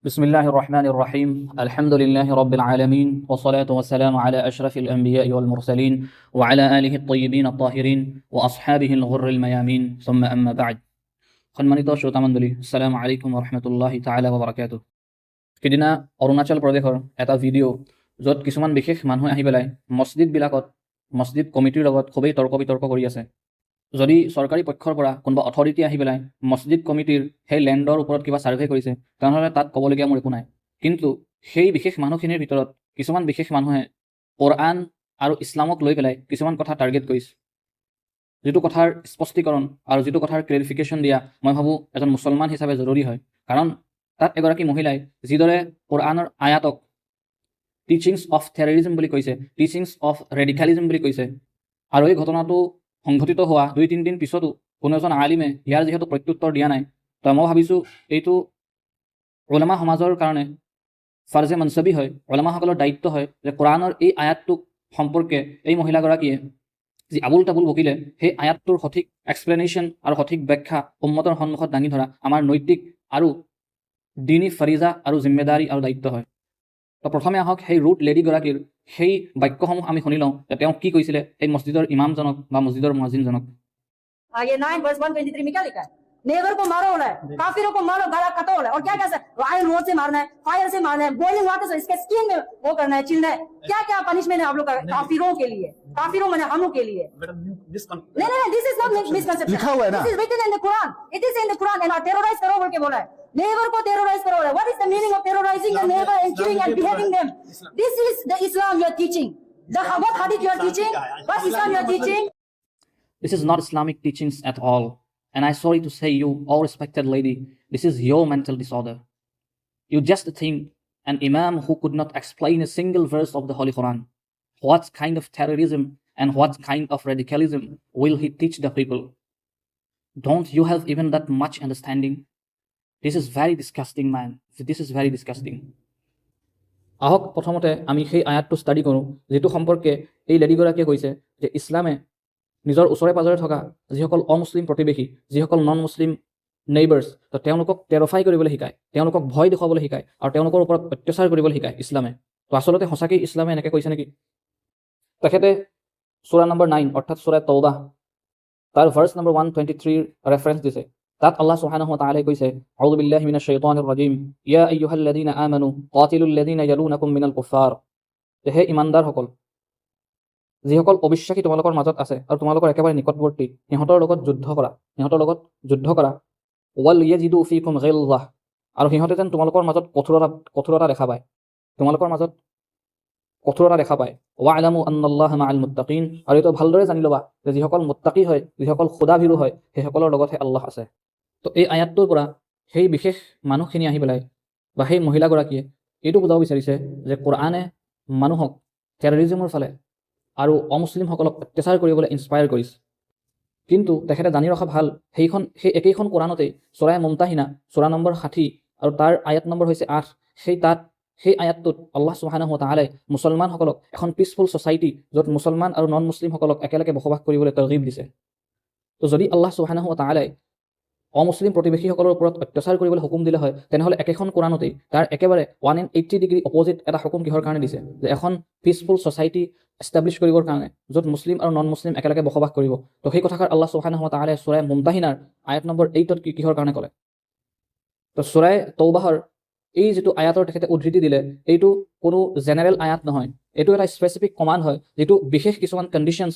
بسم الله الرحمن الرحيم. الحمد لله رب العالمين، والصلاة والسلام على أشرف الأنبياء والمرسلين وعلى آله الطيبين الطاهرين وأصحابه الغر الميامين، ثم أما بعد. সন্মানিত শ্ৰোতামণ্ডলী, আসসালামু আলাইকুম ৰহমতুল্লাহি তাআলা ওয়া। সিদিনা অৰুণাচল প্ৰদেশৰ এটা ভিডিঅ', য'ত কিছুমান বিশেষ মানুহ আহি পেলাই মছজিদবিলাকত মছজিদ কমিটিৰ লগত খুবেই তৰ্ক বিতৰ্ক কৰি আছে। যদি চৰকাৰী পক্ষৰ পৰা কোনোবা অথৰিটি আহি পেলাই মছজিদ কমিটিৰ সেই লেণ্ডৰ ওপৰত কিবা ছাৰ্ভে কৰিছে, তেনেহ'লে তাত ক'বলগীয়া মোৰ একো নাই। কিন্তু সেই বিশেষ মানুহখিনিৰ ভিতৰত কিছুমান বিশেষ মানুহে কোৰআন আৰু ইছলামক লৈ পেলাই কিছুমান কথা টাৰ্গেট কৰিছে, যিটো কথাৰ স্পষ্টীকৰণ আৰু যিটো কথাৰ ক্লেৰিফিকেশ্যন দিয়া মই ভাবোঁ এজন মুছলমান হিচাপে জৰুৰী হয়। কাৰণ তাত এগৰাকী মহিলাই যিদৰে কোৰআনৰ আয়াতক টিচিংছ অফ টেৰৰিজম বুলি কৈছে, টিচিংছ অফ ৰেডিকেলিজম বুলি কৈছে, আৰু এই ঘটনাটো সংঘটিত হোৱা 2-3 দিন পিছতো কোনো এজন আলিমে ইয়াৰ যিহেতু প্ৰত্যুত্তৰ দিয়া নাই, তো মই ভাবিছোঁ এইটো ওলামা সমাজৰ কাৰণে ফাৰ্জে মনচবী হয়, ওলামাসকলৰ দায়িত্ব হয় যে কোৰআনৰ এই আয়াতটোক সম্পৰ্কে এই মহিলাগৰাকীয়ে যি আবুল তাবুল বকিলে, সেই আয়াতটোৰ সঠিক এক্সপ্লেনেশ্যন আৰু সঠিক ব্যাখ্যা উম্মতৰ সন্মুখত দাঙি ধৰা আমাৰ নৈতিক আৰু দিনী ফৰিজা আৰু জিম্মেদাৰী আৰু দায়িত্ব হয়। তো প্ৰথমে আহক, সেই ৰুড লেডিগৰাকীৰ সেই বাক্যসমূহ আমি শুনি লওঁ যে তেওঁ কি কৈছিলে সেই মছজিদৰ ইমামজনক বা মছজিদৰ মুৱাজিনজনক। ये 9 वर्स 123 में क्या लिखा है? नेबर को मारो बोला है, काफिरों को मारो, गला कटो बोला है। और क्या क्या आयरन रोड से मारना है, फायर से मारना है, बॉइलिंग वाटर से इसके स्किन में वो करना है, चिलना है। क्या क्या पनिशमेंट है आप लोग का काफिरों के लिए? काफिरों माने हम लोग के लिए। मैडम, नहीं, this is not misconception. लिखा हुआ है ना? This is written in the Quran. It is in the Quran and terrorize करो बोल के बोला है, नेबर को टेरराइज करो बोला है। What is the meaning of terrorizing the neighbor and killing and beheading them? This is the Islam you are teaching? The what hadith you are teaching? What Islam you are teaching? This is not Islamic teachings at all. And I sorry to say you, all respected lady, this is your mental disorder. You just think an imam who could not explain a single verse of the Holy Quran, what kind of terrorism and what kind of radicalism will he teach the people? Don't you have even that much understanding? This is very disgusting, man. This is very disgusting. আহক, প্ৰথমতে আমি সেই আয়াতটো study কৰোঁ, যিটো সম্পৰ্কে এই লেডিগৰাকীয়ে কৈছে যে ইছলামে নিজৰ ওচৰে পাজৰে থকা যিসকল অমুছলিম প্ৰতিবেশী, যিসকল নন মুছলিম নেইবাৰ্ছ, তো তেওঁলোকক টেৰফাই কৰিবলৈ শিকায়, তেওঁলোকক ভয় দেখুৱাবলৈ শিকায় আৰু তেওঁলোকৰ ওপৰত অত্যাচাৰ কৰিবলৈ শিকায় ইছলামে। তো আচলতে সঁচাকেই ইছলামে এনেকৈ কৈছে নেকি? তেখেতে চূৰা নম্বৰ 9, অৰ্থাৎ চূৰা তৌবা, তাৰ ভাৰ্চ নম্বৰ 123ৰ ৰেফাৰেঞ্চ দিছে। তাত আল্লাহ সুবহানাহু ওয়া তাআলাই কৈছে, أعوذ بالله من الشيطان الرجيم، يا أيها الذين آمنوا قاتلوا الذين يلونكم من الكفار। হে ইমানদাৰসকল, যিসকল অবিশ্বাসী তোমালোকৰ মাজত আছে আৰু তোমালোকৰ একেবাৰে নিকটৱৰ্তী, সিহঁতৰ লগত যুদ্ধ কৰা, সিহঁতৰ লগত যুদ্ধ কৰা। وليجدوا فيكم غلظة, আৰু সিহঁতে যেন তোমালোকৰ মাজত কঠোৰতা দেখা পায়, তোমালোকৰ মাজত কঠোৰতা দেখা পায়। واعلموا أن الله مع المتقين, আৰু এইটো ভালদৰে জানি ল'বা যে যিসকল মুত্তাকি হয়, যিসকল খোদাভীৰু হয়, সেইসকলৰ লগতহে আল্লাহ আছে। তো এই আয়াতটোৰ পৰা সেই বিশেষ মানুহখিনি আহি পেলাই বা সেই মহিলাগৰাকীয়ে এইটো বুজাব বিচাৰিছে যে কোৰআনে মানুহক টেৰৰিজিমৰ ফালে আৰু অমুছলিমসকলক অত্যাচাৰ কৰিবলৈ ইনস্পায়াৰ কৰিছে। কিন্তু তেখেতে জানি ৰখা ভাল, সেই একেইখন কোৰআনতেই চূৰাই মুমতাহিনা, চূৰা নম্বৰ 60 আৰু তাৰ আয়াত নম্বৰ হৈছে 8। সেই তাত সেই আয়াতটোত আল্লাহ সুবহানাহু ওয়া তাআলাই মুছলমানসকলক এখন পিচফুল ছ'চাইটি, য'ত মুছলমান আৰু নন মুছলিমসকলক একেলগে বসবাস কৰিবলৈ তৰগীব দিছে। তো যদি আল্লাহ সুবহানাহু ওয়া তাআলাই অমুছলিম প্ৰতিবেশীসকলৰ ওপৰত অত্যাচাৰ কৰিবলৈ হুকুম দিলে হয়, তেনেহ'লে একেখন কোৰআনতেই তাৰ একেবাৰে 180 degree opposite এটা হুকুম কিহৰ কাৰণে দিছে যে এখন পিচফুল ছ'চাইটি এষ্টাব্লিছ কৰিবৰ কাৰণে, য'ত মুছলিম আৰু নন মুছলিম একেলগে বসবাস কৰিব? তো সেই কথাষাৰ আল্লাহ সুবহানাহু ওয়া তাআলাই চূৰাই মুমতাহিনাৰ আয়াত নম্বৰ 8ত কিহৰ কাৰণে ক'লে? তো চূৰাই তৌবাহৰ এই যিটো আয়াতৰ তেখেতে উদ্ধৃতি দিলে, এইটো কোনো জেনেৰেল আয়াত নহয়। এইটো এটা স্পেচিফিক কমাণ্ড হয়, যিটো বিশেষ কিছুমান কণ্ডিশ্যনছ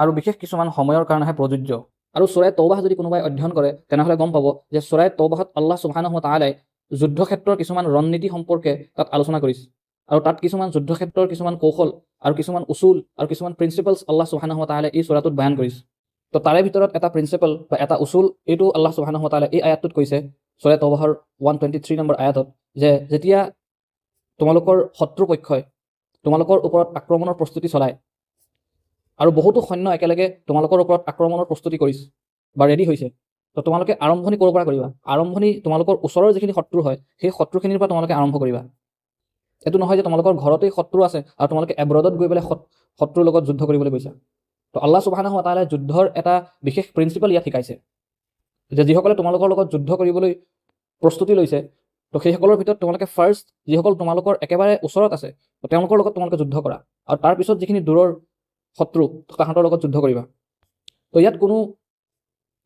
আৰু বিশেষ কিছুমান সময়ৰ কাৰণেহে প্ৰযোজ্য। আৰু চূৰাই তৌবাহ যদি কোনোবাই অধ্যয়ন কৰে, তেনেহ'লে গম পাব যে চূৰাই তৌবাহত আল্লাহ সুবহানাহু ওয়া তাআলাই যুদ্ধক্ষেত্ৰৰ কিছুমান ৰণনীতি সম্পৰ্কে তাত আলোচনা কৰিছে আৰু তাত কিছুমান যুদ্ধক্ষেত্ৰৰ কিছুমান কৌশল আৰু কিছুমান উচুল আৰু কিছুমান প্ৰিন্সিপালছ আল্লাহ সুবহানাহু ওয়া তাআলাই এই চূৰাটোত বয়ান কৰিছে। তো তাৰে ভিতৰত এটা প্ৰিন্সিপাল বা এটা উচুল এইটো আল্লাহ সুবহানাহু ওয়া তাআলাই এই আয়াতটোত কৈছে, চূৰাই তৌবাহৰ 123 নম্বৰ আয়াতত, যে যেতিয়া তোমালোকৰ শত্ৰুপক্ষই তোমালোকৰ ওপৰত আক্ৰমণৰ প্ৰস্তুতি চলায় আৰু বহুতো সৈন্য একেলগে তোমালোকৰ ওপৰত আক্ৰমণৰ প্ৰস্তুতি কৰিছে বা ৰেডি হৈছে, তো তোমালোকে আৰম্ভণি ক'ৰ পৰা কৰিবা? আৰম্ভণি তোমালোকৰ ওচৰৰ যিখিনি শত্ৰু হয়, সেই শত্ৰুখিনিৰ পৰা তোমালোকে আৰম্ভ কৰিবা। এইটো নহয় যে তোমালোকৰ ঘৰতেই শত্ৰু আছে আৰু তোমালোকে এব্ৰডত গৈ পেলাই শত্ৰুৰ লগত যুদ্ধ কৰিবলৈ গৈছা। তো আল্লাহ সুবহানাহু ওয়া তাআলাই যুদ্ধৰ এটা বিশেষ প্ৰিন্সিপাল ইয়াত শিকাইছে যে যিসকলে তোমালোকৰ লগত যুদ্ধ কৰিবলৈ প্ৰস্তুতি লৈছে, তো সেইসকলৰ ভিতৰত তোমালোকে ফাৰ্ষ্ট যিসকল তোমালোকৰ একেবাৰে ওচৰত আছে, তো তেওঁলোকৰ লগত তোমালোকে যুদ্ধ কৰা আৰু তাৰপিছত যিখিনি দূৰৰ শত্ৰু, তাহাঁতৰ লগত যুদ্ধ কৰিবা। তো ইয়াত কোনো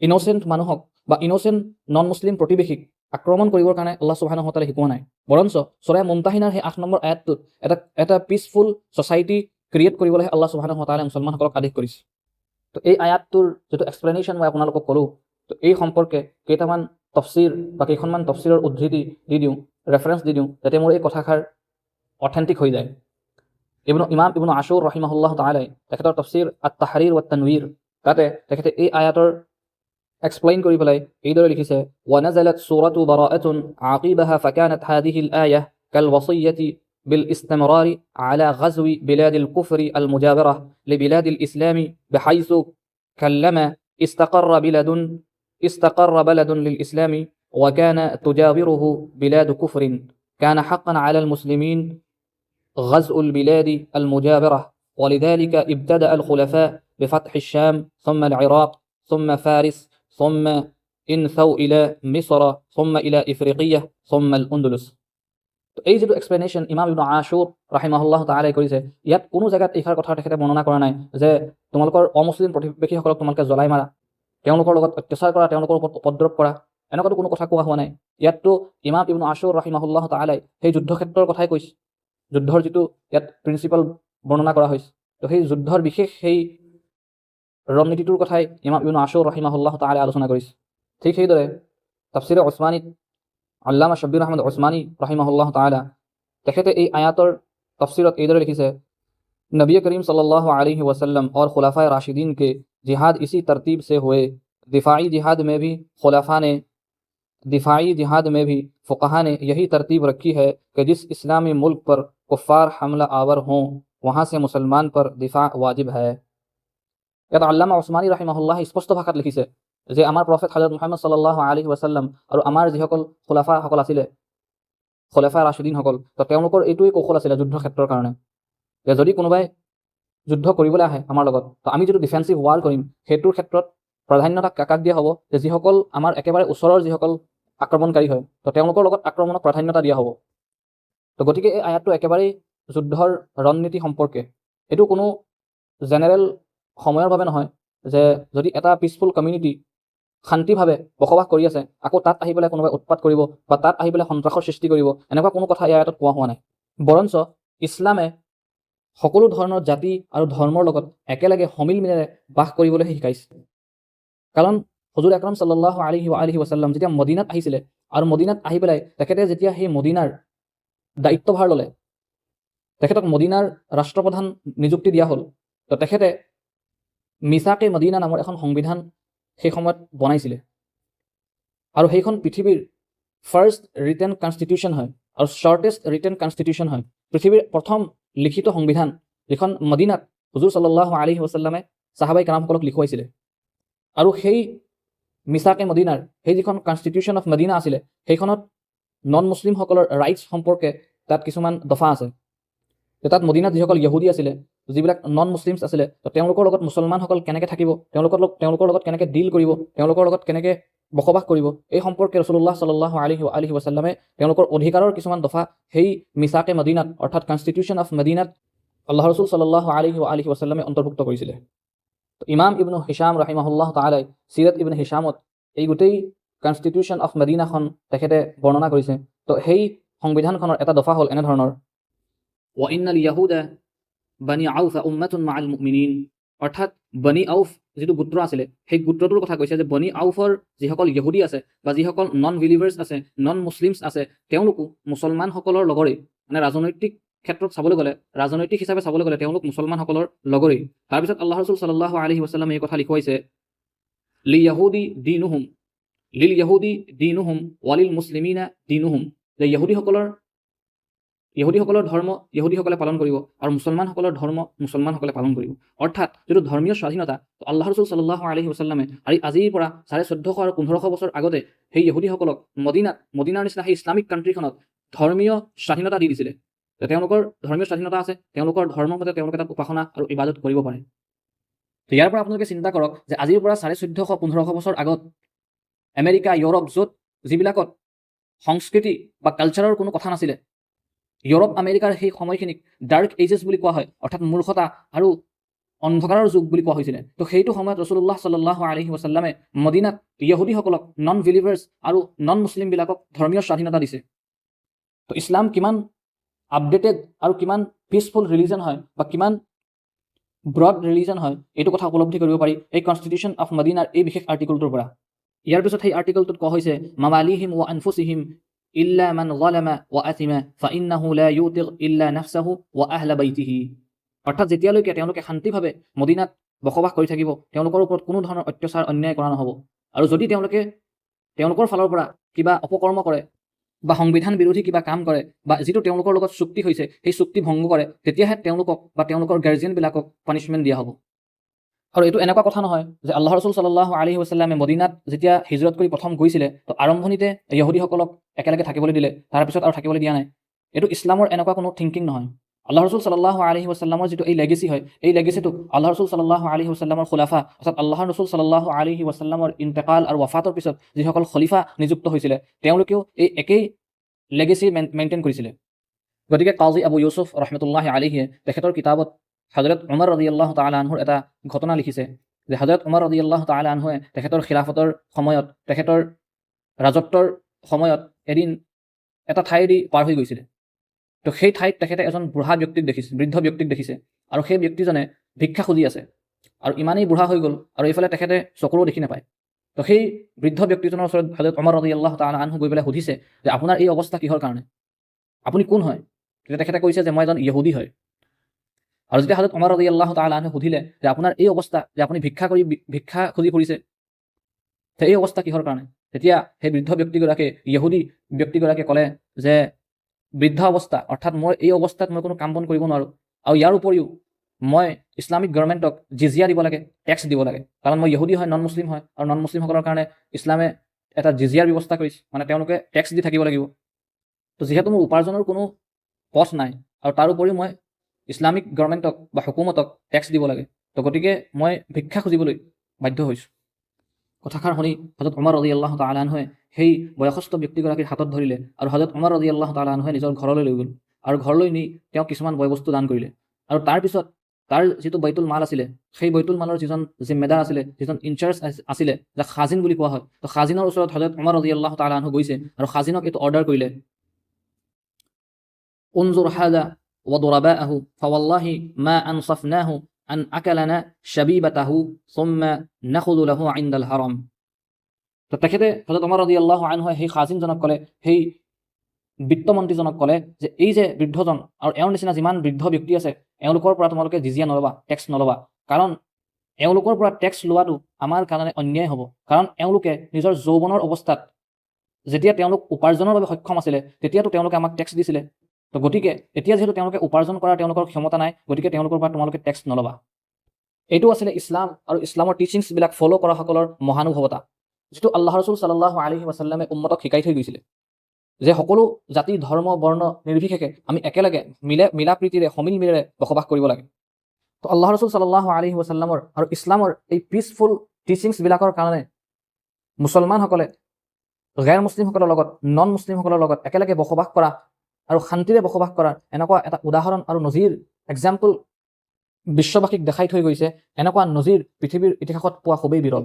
ইন'চেণ্ট মানুহক বা ইন'চেণ্ট নন মুছলিম প্ৰতিবেশীক আক্ৰমণ কৰিবৰ কাৰণে আল্লাহ সুবহানাহু ওয়া তাআলাই শিকোৱা নাই। বৰঞ্চ ছুৰা মুমতাহিনাৰ সেই 8 নম্বৰ আয়াতটোত এটা পিচফুল ছ'চাইটি ক্ৰিয়েট কৰিবলৈহে আল্লাহ সুবহানাহু ওয়া তাআলাই মুছলমানসকলক আদেশ কৰিছে। তো এই আয়াতটোৰ যিটো এক্সপ্লেনেশ্যন মই আপোনালোকক ক'লোঁ, তো এই সম্পৰ্কে কেইটামান তফচিৰ বা কেইখনমান তফচিৰৰ উদ্ধৃতি দি দিওঁ, ৰেফাৰেঞ্চ দি দিওঁ, যাতে মোৰ এই কথাষাৰ অথেণ্টিক হৈ যায়। ইমাম ইবনু আশুৰ ৰহিমাহুল্লাহ তাআলাই তেখেতৰ তফচিৰ আত তাহৰিৰ ৱাত তানৱীৰ, তাতে তেখেতে এই আয়াতৰ এক্সপ্লেইন কৰি পেলাই এইদৰে লিখিছে, ونزلت سورة براءة عقيبها فكانت هذه الآية كالوصية بالاستمرار على غزو بلاد الكفر المجاورة لبلاد الإسلام بحيث كلما استقر بلد للإسلام وكان تجاوره بلاد كفر كان حقا على المسلمين غزو البلاد المجاورة، ولذلك ابتدأ الخلفاء بفتح الشام ثم العراق ثم فارس ثم انثوا إلى مصر ثم إلى إفريقية ثم الأندلس। তো এই যিটো এক্সপ্লেনেশ্যন ইমাম ইবনু আশুৰ ৰাহিমাহুল্লাহ তাআলাই কৰিছে, ইয়াত কোনো জেগাত এইষাৰ কথা তেখেতে বৰ্ণনা কৰা নাই যে তোমালোকৰ অমুছলিম প্ৰতিবেশীসকলক তোমালোকে জ্বলাই মাৰা, তেওঁলোকৰ লগত অত্যাচাৰ কৰা, তেওঁলোকৰ ওপৰত উপদ্ৰৱ কৰা, এনেকুৱাতো কোনো কথা কোৱা হোৱা নাই। ইয়াততো ইমাম ইবনু আশুৰ ৰাহিমাহুল্লাহ তাআলাই সেই যুদ্ধক্ষেত্ৰৰ কথাই কৈছে, যুদ্ধৰ যিটো ইয়াত প্ৰিন্সিপাল বৰ্ণনা কৰা হৈছে, তো সেই যুদ্ধৰ বিশেষ সেই ৰণনীতিটোৰ কথাই ইমাম ইবনু আশুৰ ৰাহিমাহুল্লাহ তাআলাই আলোচনা কৰিছে। ঠিক সেইদৰে তাফসিৰে ওচমানীত আল্লামা শব্বিৰ আহমদ ওচমানী ৰাহিমাহুল্লাহ তাআলা তেখেতে এই আয়াতৰ তফসিৰত এইদৰে লিখিছে, नबी करीम सल्लल्लाहु अलैहि वसल्लम और खुलाफाए राशिदीन के जिहाद इसी तरतीब से हुए। दिफाई जिहाद में भी फ़ुक़हा ने यही तरतीब रखी है कि जिस इस्लामी मुल्क पर कुफ़ार हमला our हों वहाँ से मुसलमान पर दिफा वाजिब है। ইয়াত আল্লামা ওচমানী ৰাহিমাহুল্লাহ স্পষ্ট ভাষাত লিখিছে যে আমাৰ প্ৰফেট হজৰত মুহাম্মদ সাল্লাল্লাহু আলাইহি ৱাছাল্লাম আৰু আমাৰ যিসকল খোলাফাসকল আছিলে, খোলাফা ৰাশিদিনসকল, তো তেওঁলোকৰ এইটোৱেই কৌশল আছিলে যুদ্ধ ক্ষেত্ৰৰ কাৰণে যে যদি কোনোবাই যুদ্ধ কৰিবলৈ আহে আমাৰ লগত, তো আমি যিটো ডিফেন্সিভ ৱাৰ কৰিম সেইটোৰ ক্ষেত্ৰত প্ৰাধান্যতা কাক দিয়া হ'ব, যে যিসকল আমাৰ একেবাৰে ওচৰৰ যিসকল আক্ৰমণকাৰী হয়, তো তেওঁলোকৰ লগত আক্ৰমণক প্ৰাধান্যতা দিয়া হ'ব। তো গতিকে এই আয়াতটো একেবাৰেই যুদ্ধৰ ৰণনীতি সম্পৰ্কে, এইটো কোনো জেনেৰেল সময়ৰ বাবে নহয় যে যদি এটা পিচফুল কমিউনিটি শান্তিভাৱে বসবাস কৰি আছে আকৌ তাত আহি পেলাই কোনোবাই উৎপাত কৰিব বা তাত আহি পেলাই সন্ত্ৰাসৰ সৃষ্টি কৰিব, এনেকুৱা কোনো কথা এই আয়াতত কোৱা হোৱা নাই। বৰঞ্চ ইছলামে সকলো ধৰণৰ জাতি আৰু ধৰ্মৰ লগত একেলগে সমিল মিলেৰে বাস কৰিবলৈহে শিকাইছে। কাৰণ হুজুৰ আকৰম সাল্লাল্লাহু আলাইহি ওয়া আলিহি ওয়াসাল্লাম যেতিয়া মদিনাত আহিছিলে আৰু মদিনাত আহি পেলাই তেখেতে যেতিয়া সেই মদিনাৰ দায়িত্বভাৰ ল'লে, তেখেতক মদিনাৰ ৰাষ্ট্ৰপ্ৰধান নিযুক্তি দিয়া হ'ল, তো তেখেতে মিছাকে মদিনা নামৰ এখন সংবিধান সেই সময়ত বনাইছিলে আৰু সেইখন পৃথিৱীৰ ফাৰ্ষ্ট ৰিটেন কনষ্টিটিউশ্যন হয় আৰু শ্বৰ্টেষ্ট ৰিটেন কনষ্টিটিউশ্যন হয়, পৃথিৱীৰ প্ৰথম লিখিত সংবিধান যিখন মদিনাত হুজুৰ সাল্লাল্লাহু আলাইহি ওয়াসাল্লামে চাহাবাই কাৰামসকলক লিখুৱাইছিলে। আৰু সেই মিছাকে মদিনাৰ সেই যিখন কনষ্টিটিউশ্যন অফ মদিনা আছিলে সেইখনত নন মুছলিমসকলৰ ৰাইটছ সম্পৰ্কে তাত কিছুমান দফা আছে। তাত মদিনাত যিসকল ইহুদী আছিলে, যিবিলাক নন মুছলিমছ আছিলে, তো তেওঁলোকৰ লগত মুছলমানসকল কেনেকৈ থাকিব, তেওঁলোকৰ লগত কেনেকৈ ডিল কৰিব, তেওঁলোকৰ লগত কেনেকৈ বসবাস কৰিব, এই সম্পৰ্কে ৰছুলুল্লাহ সাল্লাল্লাহু আলাইহি ওয়া আলিহি ওয়াসাল্লামে তেওঁলোকৰ অধিকাৰৰ কিছুমান দফা সেই মিছাকে মদিনাত অৰ্থাৎ কনষ্টিটিউশ্যন অফ মদিনাত আল্লাহ ৰছুল সাল্লাল্লাহু আলাইহি ওয়া আলিহি ওয়াসাল্লামে অন্তৰ্ভুক্ত কৰিছিলে। তো ইমাম ইবনু হিছাম ৰাহিমাহুল্লাহ তাআলাই চিৰাত ইবনু হিছামত এই গোটেই কনষ্টিটিউশ্যন অফ মদিনাখন তেখেতে বৰ্ণনা কৰিছে। তো সেই সংবিধানখনৰ এটা দফা হ'ল এনেধৰণৰ, وَإِنَّ الْيَهُودَ بَنِي عَوْفَ أُمَّةٌ مَعَ الْمُؤْمِنِينَ, অৰ্থাৎ বনি আউফ যিটো গোত্ৰ আছিলে সেই গোত্ৰটোৰ কথা কৈছে যে বনি আউফৰ যিসকল ইহুদী আছে বা যিসকল নন বিলিভাৰ্ছ আছে, নন মুছলিমছ আছে, তেওঁলোকো মুছলমানসকলৰ লগৰেই। মানে ৰাজনৈতিক ক্ষেত্ৰত চাবলৈ গ'লে, ৰাজনৈতিক হিচাপে চাবলৈ গ'লে তেওঁলোক মুছলমানসকলৰ লগৰেই। তাৰপিছত আল্লাহ ৰছুল সাল্লাল্লাহু আলাইহি ৱাছাল্লামে এই কথা লিখুৱাইছে, লি ইয়াহুদি দীনুহুম, লিল ইয়াহুদি দীনুহুম ৱালিল মুছলিমিনা দীনুহুম, যে ইহুদীসকলৰ ধৰ্ম ইহুদীসকলে পালন কৰিব আৰু মুছলমানসকলৰ ধৰ্ম মুছলমানসকলে পালন কৰিব। অৰ্থাৎ যিটো ধৰ্মীয় স্বাধীনতা, আল্লাহ ৰছুল সাল্লাল্লাহু আলাইহি ৱাছাল্লামে আৰু আজিৰ পৰা 1450 আৰু 1500 বছৰ আগতে সেই ইহুদীসকলক মদিনাৰ নিচিনা সেই ইছলামিক কাণ্ট্ৰিখনত ধৰ্মীয় স্বাধীনতা দি দিছিলে। তেওঁলোকৰ ধৰ্মীয় স্বাধীনতা আছে, তেওঁলোকৰ ধৰ্মৰ মতে তেওঁলোকে তাত উপাসনা আৰু ইবাদত কৰিব পাৰে। তো ইয়াৰ পৰা আপোনালোকে চিন্তা কৰক যে আজিৰ পৰা 1450 1500 বছৰ আগত আমেৰিকা, ইউৰোপ, য'ত যিবিলাকত সংস্কৃতি বা কালচাৰৰ কোনো কথা নাছিলে। ইউৰোপ আমেৰিকাৰ সেই সময়খিনিক ডাৰ্ক এজেছ বুলি কোৱা হয়, অৰ্থাৎ মূৰ্খতা আৰু অন্ধকাৰৰ যুগ বুলি কোৱা হৈছিলে। তো সেইটো সময়ত ৰচুল্লাহ সাল্লাহ আলহি wasallamে মদিনাত ইহুদীসকলক, নন বিলিভাৰ্ছ আৰু নন মুছলিমবিলাকক ধৰ্মীয় স্বাধীনতা দিছে। তো ইছলাম কিমান আপডেটেড আৰু কিমান পিচফুল ৰিলিজন হয় বা কিমান ব্ৰড ৰিলিজন হয়, এইটো কথা উপলব্ধি কৰিব পাৰি এই কনষ্টিটিউশ্যন অফ মদিনাৰ এই বিশেষ আৰ্টিকলটোৰ পৰা। ইয়াৰ পিছত সেই আৰ্টিকলটোত কোৱা হৈছে, مماليهم وأنفسهم إلا من ظلم وأثم فإنه لا يوتق إلا نفسه وأهل بيته। অৰ্থাৎ যেতিয়ালৈকে তেওঁলোকে শান্তিভাৱে মদিনাত বসবাস কৰি থাকিব, তেওঁলোকৰ ওপৰত কোনো ধৰণৰ অত্যাচাৰ অন্যায় কৰা নহ'ব। আৰু যদি তেওঁলোকে তেওঁলোকৰ ফালৰ পৰা কিবা অপকৰ্ম কৰে বা সংবিধান বিৰোধী কিবা কাম কৰে বা যিটো তেওঁলোকৰ লগত চুক্তি হৈছে সেই চুক্তি ভংগ কৰে, তেতিয়াহে তেওঁলোকক বা তেওঁলোকৰ গাৰ্জিয়ানবিলাকক পানিছমেণ্ট দিয়া হ'ব। আৰু এইটো এনেকুৱা কথা নহয় যে আল্লাহ ৰচুল সাল্লাহ আলহি wasallamে মদিনাত যেতিয়া হিজৰত কৰি প্ৰথম গৈছিলে, তো আৰম্ভণিতে ইহুদীসকলক একেলগে থাকিবলৈ দিলে, তাৰপিছত আৰু থাকিবলৈ দিয়া নাই। এইটো ইছলামৰ এনেকুৱা কোনো থিংকিং নহয়। আল্লাহ ৰচুল সাল্লাহ আলহি wasallamৰ যিটো এই লেগেচি হয়, এই লেগেচিটোক আল্লাহ ৰচুল সাল্লাহ আলহি wasallamৰ খুলাফা, অৰ্থাৎ আল্লাহ ৰচুল সাল্লাহ আলহি wasallamৰ ইন্তেকাল আৰু ৱাফাতৰ পিছত যিসকল খলিফা নিযুক্ত হৈছিলে, তেওঁলোকেও এই একেই লেগেচি মেইনটেইন কৰিছিলে। গতিকে কাজী আবু ইউছুফ ৰহমতুল্লাহ আলহিয়ে তেখেতৰ কিতাপত হজৰত উমৰ ৰদি আল্লাহ তালা আনহুৰ এটা ঘটনা লিখিছে যে হজৰত উমৰ ৰদি আল্লাহ তালা আনহুৱে তেখেতৰ খিলাফতৰ সময়ত, তেখেতৰ ৰাজত্বৰ সময়ত এদিন এটা ঠাইদি পাৰ হৈ গৈছিলে। তো সেই ঠাইত তেখেতে এজন বুঢ়া ব্যক্তিক দেখিছে, বৃদ্ধ ব্যক্তিক দেখিছে আৰু সেই ব্যক্তিজনে ভিক্ষা খুজি আছে আৰু ইমানেই বুঢ়া হৈ গ'ল আৰু এইফালে তেখেতে চকুৰো দেখি নাপায়। তো সেই বৃদ্ধ ব্যক্তিজনৰ ওচৰত হজৰত উমৰ ৰদি আল্লাহ তালা আনহু গৈ পেলাই সুধিছে যে আপোনাৰ এই অৱস্থা কিহৰ কাৰণে, আপুনি কোন হয়? তেতিয়া তেখেতে কৈছে যে মই এজন ইহুদী হয়। আৰু যেতিয়া হজৰত উমৰ ৰদি আল্লাহ তালা আনহু সুধিলে যে আপোনাৰ এই অৱস্থা যে আপুনি ভিক্ষা খুজি ফুৰিছে, এই অৱস্থা কিহৰ কাৰণে? তেতিয়া সেই বৃদ্ধ ব্যক্তিগৰাকীয়ে, ইহুদী ব্যক্তিগৰাকীয়ে ক'লে যে বৃদ্ধ অৱস্থা, অৰ্থাৎ মই এই অৱস্থাত মই কোনো কাম বন কৰিব নোৱাৰোঁ আৰু ইয়াৰ উপৰিও মই ইছলামিক গভৰ্ণমেণ্টক জিজিয়া দিব লাগে, টেক্স দিব লাগে, কাৰণ মই ইহুদী হয়, নন মুছলিম হয় আৰু নন মুছলিমসকলৰ কাৰণে ইছলামে এটা জিজিয়াৰ ব্যৱস্থা কৰিছে, মানে তেওঁলোকে টেক্স দি থাকিব লাগিব। তো যিহেতু মোৰ উপাৰ্জনৰ কোনো পথ নাই আৰু তাৰ উপৰিও মই ইছলামিক গভৰ্ণমেণ্টক বা হুকুমতক টেক্স দিব লাগে, তো গতিকে মই ভিক্ষা খুজিবলৈ বাধ্য হৈছোঁ। কথাষাৰ শুনি হজৰত উমৰ ৰদি আল্লাহ তালা আনহুৱে সেই বয়সস্থ ব্যক্তিগৰাকীৰ হাতত ধৰিলে আৰু হজৰত উমৰ ৰদি আল্লাহ তালা আনহুৱে নিজৰ ঘৰলৈ লৈ গ'ল আৰু ঘৰলৈ নি তেওঁক কিছুমান বয় বস্তু দান কৰিলে। আৰু তাৰপিছত তাৰ যিটো বৈতুল মাল আছিলে, সেই বৈতুল মালৰ যিজন জিম্মেদাৰ আছিলে, যিজন ইনচাৰ্জ আছিলে, যাক খাজিন বুলি কোৱা হয়, তো খাজিনৰ ওচৰত হজৰত উমৰ ৰদি আল্লাহ তালা আনহু গৈছে আৰু খাজিনক এইটো অৰ্ডাৰ কৰিলে, انظر هذا وضرباءه فوالله ما أنصفناه أن أكلنا شبيبته ثم نأخذ له عند الهرم। তো তেখেতে হজৰত উমৰ ৰদি আল্লাহ আনহুৱে সেই খাজিনজনক ক'লে, সেই বিত্তমন্ত্ৰীজনক ক'লে যে এই যে বৃদ্ধজন আৰু এওঁৰ নিচিনা যিমান বৃদ্ধ ব্যক্তি আছে, এওঁলোকৰ পৰা তোমালোকে জিজিয়া নল'বা, টেক্স নল'বা, কাৰণ এওঁলোকৰ পৰা টেক্স লোৱাটো আমাৰ কাৰণে অন্যায় হ'ব। কাৰণ এওঁলোকে নিজৰ যৌৱনৰ অৱস্থাত যেতিয়া তেওঁলোক উপাৰ্জনৰ বাবে সক্ষম আছিলে, তেতিয়াতো তেওঁলোকে আমাক টেক্স দিছিলে। তো গতিকে এতিয়া যিহেতু তেওঁলোকে উপাৰ্জন কৰাৰ তেওঁলোকৰ ক্ষমতা নাই, গতিকে তেওঁলোকৰ পৰা তোমালোকে টেক্স নল'বা। এইটো আছিলে ইছলাম আৰু ইছলামৰ টিচিংছবিলাক ফ'ল' কৰাসকলৰ মহানুভৱতা, যিটো আল্লাহ ৰচুল সাল্লাহ আলহি wasallamে উম্মতক শিকাই থৈ গৈছিলে যে সকলো জাতি ধৰ্ম বৰ্ণ নিৰ্বিশেষে আমি একেলগে মিলা প্ৰীতিৰে সমিল মিলেৰে বসবাস কৰিব লাগে। তো আল্লাহ ৰচুল সাল্লাহ আলহি wasallamৰ আৰু ইছলামৰ এই পিচফুল টিচিংছবিলাকৰ কাৰণে মুছলমানসকলে গैৰ মুছলিমসকলৰ লগত, নন মুছলিমসকলৰ লগত একেলগে বসবাস কৰা আৰু শান্তিৰে বসবাস কৰাৰ এনেকুৱা এটা উদাহৰণ আৰু নজিৰ, এক্সাম্পল বিশ্ববাসীক দেখাই থৈ গৈছে। এনেকুৱা নজিৰ পৃথিৱীৰ ইতিহাসত পোৱা খুবেই বিৰল।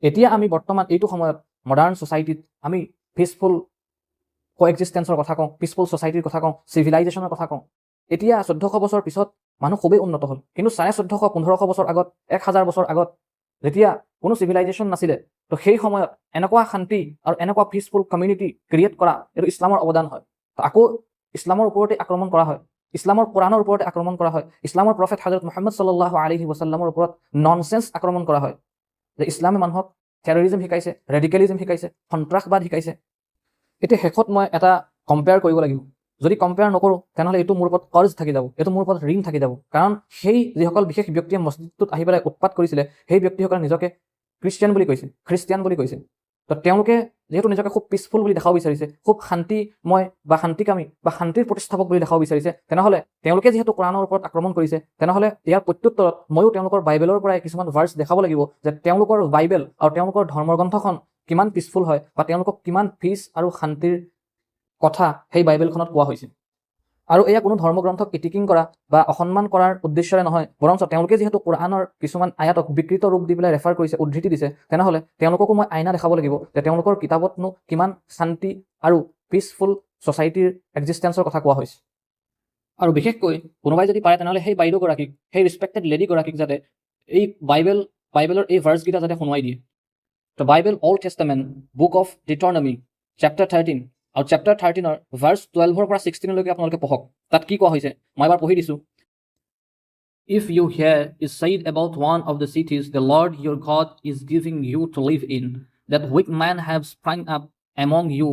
এতিয়া আমি বৰ্তমান এইটো সময়ত মডাৰ্ণ ছ'চাইটিত আমি পিচফুল কো-এক্সিষ্টেঞ্চৰ কথা কওঁ, পিচফুল ছ'চাইটিৰ কথা কওঁ, চিভিলাইজেশ্যনৰ কথা কওঁ। এতিয়া 1400 বছৰ পিছত মানুহ খুবেই উন্নত হ'ল, কিন্তু 1450, 1500 বছৰ আগত, 1000 বছৰ আগত যেতিয়া কোনো চিভিলাইজেশ্যন নাছিলে, তো সেই সময়ত এনেকুৱা শান্তি আৰু এনেকুৱা পিচফুল কমিউনিটি ক্ৰিয়েট কৰা এইটো ইছলামৰ অৱদান হয়। তো আকৌ ইছলামৰ ওপৰতে আক্ৰমণ কৰা হয়, ইছলামৰ কোৰাণৰ ওপৰতে আক্ৰমণ কৰা হয়, ইছলামৰ প্ৰফেট হজৰত মুহাম্মদ সাল্লাহ আলহি wasallamৰ ওপৰত ননচেন্স আক্ৰমণ কৰা হয় যে ইছলামে মানুহক টেৰৰিজম শিকাইছে, ৰেডিকেলিজম শিকাইছে, সন্ত্ৰাসবাদ শিকাইছে। এতিয়া শেষত মই এটা কম্পেয়াৰ কৰিব লাগিব। যদি কম্পেয়াৰ নকৰোঁ, তেনেহ'লে এইটো মোৰ ওপৰত কৰ্জ থাকি যাব, এইটো মোৰ ওপৰত ঋণ থাকি যাব। কাৰণ সেই যিসকল বিশেষ ব্যক্তিয়ে মছজিদটোত আহি পেলাই উৎপাত কৰিছিলে, সেই ব্যক্তিসকলে নিজকে খ্ৰীষ্টিয়ান বুলি কৈছে, খ্ৰীষ্টিয়ান বুলি কৈছে। তো তেওঁলোকে যিহেতু নিজকে খুব পিচফুল বুলি দেখাব বিচাৰিছে, খুব শান্তিময় বা শান্তিকামী বা শান্তিৰ প্ৰতিষ্ঠাপক বুলি দেখাব বিচাৰিছে, তেনেহ'লে তেওঁলোকে যিহেতু কোৰাণৰ ওপৰত আক্ৰমণ কৰিছে, তেনেহ'লে ইয়াৰ প্ৰত্যুত্তৰত ময়ো তেওঁলোকৰ বাইবেলৰ পৰাই কিছুমান ভাৰ্চ দেখাব লাগিব যে তেওঁলোকৰ বাইবেল আৰু তেওঁলোকৰ ধৰ্মগ্ৰন্থখন কিমান পিচফুল হয় বা তেওঁলোকক কিমান পিচ আৰু শান্তিৰ কথা সেই বাইবেলখনত কোৱা হৈছে। আৰু এয়া কোনো ধৰ্মগ্ৰন্থক ইতিকিং কৰা বা অসন্মান কৰাৰ উদ্দেশ্যৰে নহয়, বৰঞ্চ তেওঁলোকে যিহেতু কোৰআনৰ কিছুমান আয়াতক বিকৃত ৰূপ দি পেলাই ৰেফাৰ কৰিছে, উদ্ধৃতি দিছে, তেনেহ'লে তেওঁলোককো মই আইনা দেখাব লাগিব যে তেওঁলোকৰ কিতাপতনো কিমান শান্তি আৰু পিচফুল ছ'চাইটিৰ এক্সিষ্টেঞ্চৰ কথা কোৱা হৈছে। আৰু বিশেষকৈ কোনোবাই যদি পাৰে, তেনেহ'লে সেই বাইদেউগৰাকীক, সেই ৰেচপেক্টেড লেডিগৰাকীক যাতে এই বাইবেলৰ এই ভাৰ্চকেইটা যাতে শুনোৱাই দিয়ে। তো Bible, Old Testament, Book of Deuteronomy, chapter 13 আৰু চেপ্টাৰ 13ৰ ভাৰ্চ 12ৰ পৰা 16লৈকে আপোনালোকে পঢ়ক। তাত কি কোৱা হৈছে মই এবাৰ পঢ়ি দিছোঁ। If you hear it said about one of the cities the Lord your God is giving you to live in, that wicked men have sprung up among you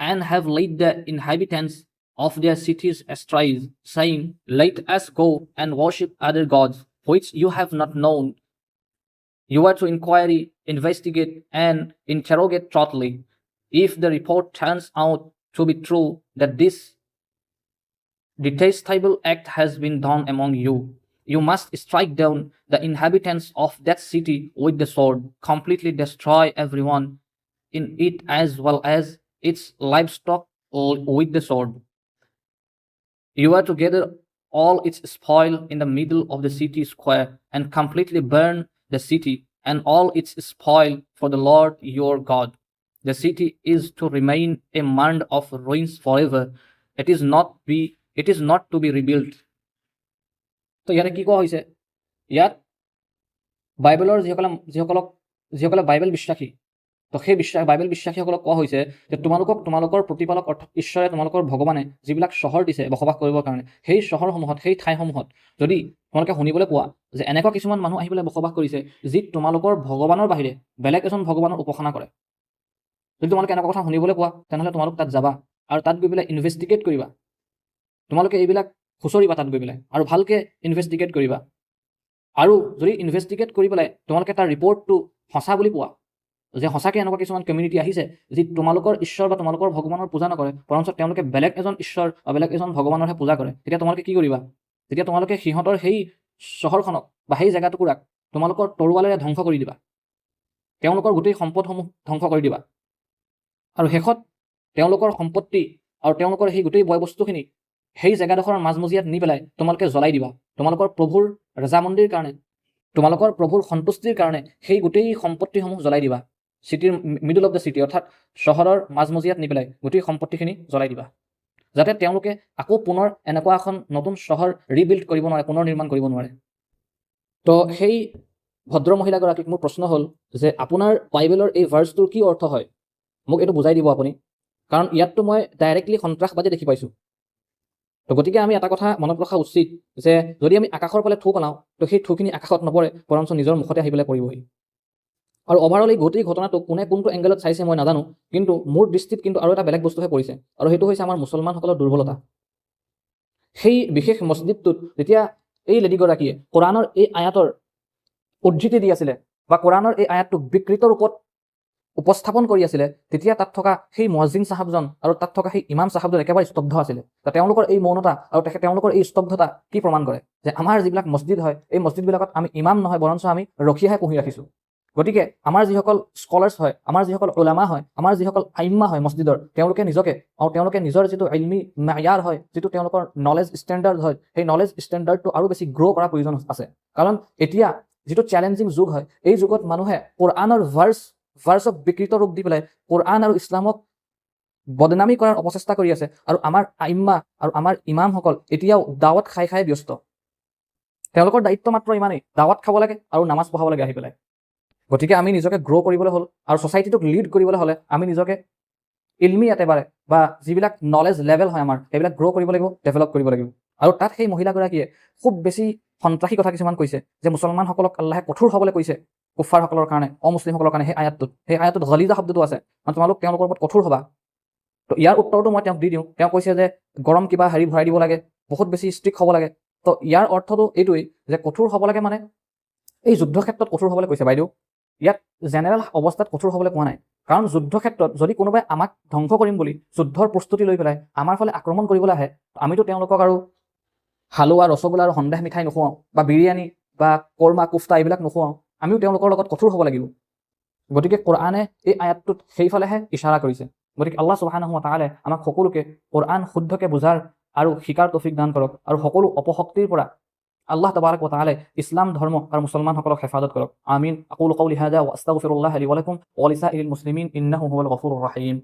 and have led the inhabitants of their cities astray, saying, "Let us go and worship other gods, which you have not known." You are to inquire, investigate, and interrogate thoroughly. If the report turns out to be true that this detestable act has been done among you, you must strike down the inhabitants of that city with the sword, completely destroy everyone in it as well as its livestock with the sword. You are to gather all its spoil in the middle of the city square and completely burn the city and all its spoil for the Lord your God. The city is to remain a mound of ruins forever. It is not to be rebuilt. তো ইয়াতে কি কোৱা হৈছে? ইয়াত বাইবেলৰ যিসকলে Bible বিশ্বাসী, তো সেই বাইবেল বিশ্বাসীসকলক কোৱা হৈছে যে তোমালোকক তোমালোকৰ প্ৰতিপালক অৰ্থাৎ ঈশ্বৰে, তোমালোকৰ ভগৱানে যিবিলাক চহৰ দিছে বসবাস কৰিবৰ কাৰণে, সেই চহৰসমূহত, সেই ঠাইসমূহত যদি তোমালোকে শুনিবলৈ পোৱা যে এনেকুৱা কিছুমান মানুহ আহি পেলাই বসবাস কৰিছে যি তোমালোকৰ ভগৱানৰ বাহিৰে বেলেগ এজন ভগৱানৰ উপাসনা কৰে, যদি তোমালোকে এনেকুৱা কথা শুনিবলৈ পোৱা, তেনেহ'লে তোমালোক তাত যাবা আৰু তাত গৈ পেলাই ইনভেষ্টিগেট কৰিবা। তোমালোকে এইবিলাক খুচৰিবা তাত গৈ পেলাই আৰু ভালকৈ ইনভেষ্টিগেট কৰিবা। আৰু যদি ইনভেষ্টিগেট কৰি পেলাই তোমালোকে তাৰ ৰিপৰ্টটো সঁচা বুলি পোৱা যে সঁচাকৈ এনেকুৱা কিছুমান কমিউনিটি আহিছে যি তোমালোকৰ ঈশ্বৰ বা তোমালোকৰ ভগৱানৰ পূজা নকৰে, বৰঞ্চ তেওঁলোকে বেলেগ এজন ঈশ্বৰ বা বেলেগ এজন ভগৱানৰহে পূজা কৰে, তেতিয়া তোমালোকে কি কৰিবা? তেতিয়া তোমালোকে সিহঁতৰ সেই চহৰখনক বা সেই জেগা টুকুৰাক তোমালোকৰ তৰোৱালেৰে ধ্বংস কৰি দিবা, তেওঁলোকৰ গোটেই সম্পদসমূহ ধ্বংস কৰি দিবা আৰু শেষত তেওঁলোকৰ সম্পত্তি আৰু তেওঁলোকৰ সেই গোটেই বয় বস্তুখিনি সেই জেগাডোখৰৰ মাজমজিয়াত নি পেলাই তোমালোকে জ্বলাই দিবা। তোমালোকৰ প্ৰভুৰ ৰজামন্দিৰ কাৰণে, তোমালোকৰ প্ৰভুৰ সন্তুষ্টিৰ কাৰণে সেই গোটেই সম্পত্তিসমূহ জ্বলাই দিবা। চিটিৰ মিডল অফ the city, অৰ্থাৎ চহৰৰ মাজমজিয়াত নি পেলাই গোটেই সম্পত্তিখিনি জ্বলাই দিবা, যাতে তেওঁলোকে আকৌ পুনৰ এনেকুৱা এখন নতুন চহৰ ৰিবিল্ড কৰিব নোৱাৰে, পুনৰ নিৰ্মাণ কৰিব নোৱাৰে। তো সেই ভদ্ৰ মহিলাগৰাকীক মোৰ প্ৰশ্ন হ'ল যে আপোনাৰ বাইবেলৰ এই ভাৰ্চটোৰ কি অৰ্থ হয়, মোক এইটো বুজাই দিব আপুনি। কাৰণ ইয়াততো মই ডাইৰেক্টলি সন্ত্ৰাসবাদী দেখি পাইছোঁ। তো গতিকে আমি এটা কথা মনত ৰখা উচিত যে যদি আমি আকাশৰ ফালে থু পেলাওঁ, তো সেই থুখিনি আকাশত নপৰে, বৰঞ্চ নিজৰ মুখতে আহি পেলাই পৰিবহি। আৰু অভাৰঅল এই গোটেই ঘটনাটো কোনে কোনটো এংগেলত চাইছে মই নাজানো, কিন্তু মোৰ দৃষ্টিত কিন্তু আৰু এটা বেলেগ বস্তুহে পৰিছে আৰু সেইটো হৈছে আমাৰ মুছলমানসকলৰ দুৰ্বলতা। সেই বিশেষ মছজিদটোত যেতিয়া এই লেডিগৰাকীয়ে কোৰাণৰ এই আয়াতৰ উদ্ধৃতি দি আছিলে বা কোৰাণৰ এই আয়াতটোক বিকৃত ৰূপত উপস্থাপন কৰি আছিলে, তেতিয়া তাত থকা সেই মুৱাজ্জিন চাহাবজন আৰু তাত থকা সেই ইমাম চাহাবজন একেবাৰে স্তব্ধ আছিলে। ত তেওঁলোকৰ এই মৌনতা আৰু তেওঁলোকৰ এই স্তব্ধতা কি প্ৰমাণ কৰে যে আমাৰ যিবিলাক মছজিদ হয়, এই মছজিদবিলাকত আমি ইমাম নহয়, বৰঞ্চ আমি ৰখীয়াহে পুহি ৰাখিছোঁ। গতিকে আমাৰ যিসকল স্কলাৰ্ছ হয়, আমাৰ যিসকল ওলামা হয়, আমাৰ যিসকল আইম্মা হয় মছজিদৰ, তেওঁলোকে নিজকে আৰু তেওঁলোকে নিজৰ যিটো ইলমি মায়াৰ হয়, যিটো তেওঁলোকৰ নলেজ ষ্টেণ্ডাৰ্ড হয়, সেই নলেজ ষ্টেণ্ডাৰ্ডটো আৰু বেছি গ্ৰ' কৰাৰ প্ৰয়োজন আছে। কাৰণ এতিয়া যিটো চেলেঞ্জিং যুগ হয়, এই যুগত মানুহে কোৰআনৰ ভাৰ্চক বিকৃত ৰূপ দি পেলাই কোৰআন আৰু ইছলামক বদনামী কৰাৰ অপচেষ্টা কৰি আছে। আৰু আমাৰ আইম্মা আৰু আমাৰ ইমামসকল এতিয়াও দাৱত খাই খাই ব্যস্ত। তেওঁলোকৰ দায়িত্ব মাত্ৰ ইমানেই, দাৱত খাব লাগে আৰু নামাজ পঢ়াব লাগে আহি পেলাই। গতিকে আমি নিজকে গ্ৰ' কৰিবলৈ হ'ল আৰু ছ'চাইটিটোক লিড কৰিবলৈ হ'লে আমি নিজকে ইলমি একেবাৰে বা যিবিলাক নলেজ লেভেল হয় আমাৰ, সেইবিলাক গ্ৰ' কৰিব লাগিব, ডেভেলপ কৰিব লাগিব। আৰু তাত সেই মহিলাগৰাকীয়ে খুব বেছি সন্ত্ৰাসী কথা কিছুমান কৈছে যে মুছলমানসকলক আল্লাহে কঠোৰ হ'বলৈ কৈছে কুফাৰসকলৰ কাৰণে, অমুছলিমসকলৰ কাৰণে। সেই আয়াতটোত গলিজা শব্দটো আছে, মানে তোমালোক তেওঁলোকৰ ওপৰত কঠোৰ হ'বা। তো ইয়াৰ উত্তৰটো মই তেওঁক দি দিওঁ। তেওঁ কৈছে যে গৰম কিবা হেৰি ভৰাই দিব লাগে, বহুত বেছি ষ্ট্ৰিক্ট হ'ব লাগে। তো ইয়াৰ অৰ্থটো এইটোৱেই যে কঠোৰ হ'ব লাগে মানে এই যুদ্ধ ক্ষেত্ৰত কঠোৰ হ'বলৈ কৈছে বাইদেউ, ইয়াত জেনেৰেল অৱস্থাত কঠোৰ হ'বলৈ কোৱা নাই। কাৰণ যুদ্ধ ক্ষেত্ৰত যদি কোনোবাই আমাক ধ্বংস কৰিম বুলি যুদ্ধৰ প্ৰস্তুতি লৈ পেলাই আমাৰ ফালে আক্ৰমণ কৰিবলৈ আহে, আমিতো তেওঁলোকক আৰু হালোৱা, ৰসগোল্লা আৰু সন্দেহ মিঠাই নোখোৱাওঁ বা বিৰিয়ানী বা কৰ্মা, কোফ্তা এইবিলাক নোখোৱাওঁ। আমিও তেওঁলোকৰ লগত কঠোৰ হ'ব লাগিব। গতিকে কোৰআনে এই আয়াতটোত সেইফালেহে ইছাৰা কৰিছে। গতিকে আল্লাহ সুবহানাহু ওয়া তাআলাই আমাক সকলোকে কোৰআন শুদ্ধকে বুজাৰ আৰু শিকাৰ তৌফিক দান কৰক আৰু সকলো অপশক্তিৰ পৰা আল্লাহ তবাৰক ওয়া তাআলাই ইছলাম ধৰ্ম আৰু মুছলমানসকলক হেফাজত কৰক। আমিন। আকুলু কওলি হাযা ওয়া আস্তাগফিৰুল্লাহ লি ওয়া লাকুম ওয়া লিসাইৰিল মুছলিমিন ইন্নাহু হুৱাল গফুৰুৰ ৰহিম।